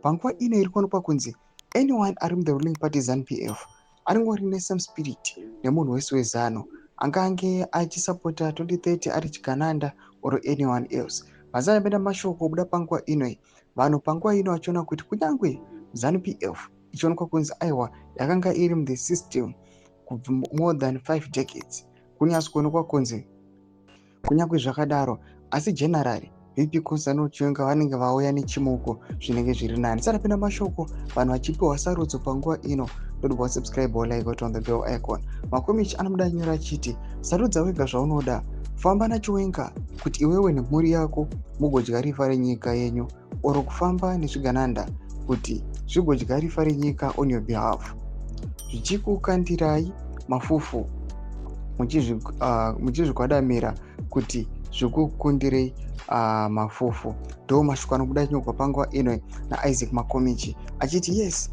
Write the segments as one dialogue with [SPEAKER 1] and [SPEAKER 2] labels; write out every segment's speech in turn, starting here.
[SPEAKER 1] Panguva ino iri kuonekwa kunzi anyone ari muthe ruling party ZANU PF anongori nesame spirit nemunhu wese weZANU, angange achisapota 2030 ari chigananda or anyone else. Mazana apinda mashoko kubuda panguva inoi, vanhu panguva ino vachiona kuti kunyange ZANU PF ichionekwa kunzi aiwa yakanga iri muthe system more than 5 decades, kunyatso kuonekwa kunzi kunyange zvakadaro, asi generally VP Constantino Chiwenga vanenge vauya nechimuko zvinenge zviri nani. Sarapinda mashoko, vanhu vachipiwa sarudzo panguva ino. Ndodibva subscribe, like, on the bell icon. Makomichi anomuda nyora achiti, "Sarudza wega zvaunoda: famba naChiwenga kuti iwewe nemhuri yako mugodya rifa renyika yenyu, or kufamba nezvigananda kuti zvigodya rifa renyika on your behalf, zvichikukandirai mafufu muchizvigwadamira kuti zvikukundirei mafufu." Ndo mashoko anobuda chinyorwa panguva ino naIsaac Makomichi achiti yes,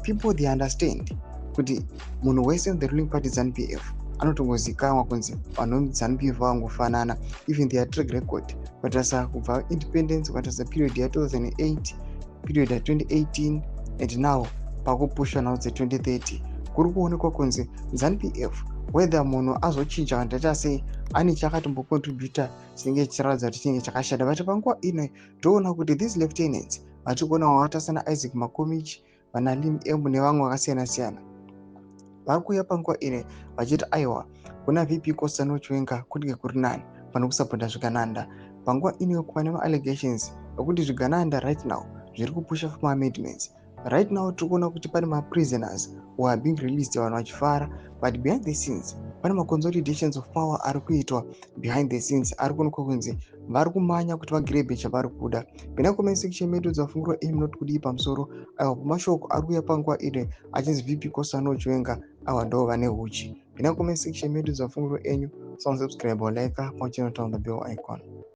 [SPEAKER 1] people, they understand kuti munhu wese the ruling party ZANU PF anotongozikanwa kunzi vanhu ZANU PF vangofanana. Even their track record, kutarisa kubva independence, kutarisa period ya2008, period ya2018, and now pakupushwa nhau dze2030, kuri kuonekwa kunzi ZANU PF, whether munhu azochinja kana taita sei, ane chakatombocontributa chinenge chichiratidza kuti chinenge chakashata. But panguva ino toona kuti these lieutenants vatiri kuona vakaita sana Isaac Makomichi, vana Lim M nevamwe vakasiyana siyana, vari kuuya panguva ino vachiti aiwa, kuna VP Constantino Chiwenga kunenge kuri nani pane kusapota zvigananda. Panguva ino kuva nemaallegations ekuti zvigananda right now zviri kupusha for maamendments. Right now tiri kuona kuti pane maprisoners who are being released, vanhu vachifara, but behind the scenes pane maconsolidations of power ari kuitwa behind the scenes, ari kuonekwa kunzi vari kumanya kuti vagrabhe chavari kuda. Pinda comment section medu, dzafungurwa imi not kudii pamusoro aiwa pamashoko ari kuuya panguva ino achinzi VP Constantino Chiwenga aiwa ndo vane huchi. Pinda comment section medu, dzafungurwa enyu, subscribe, like, pamwe on the bell icon.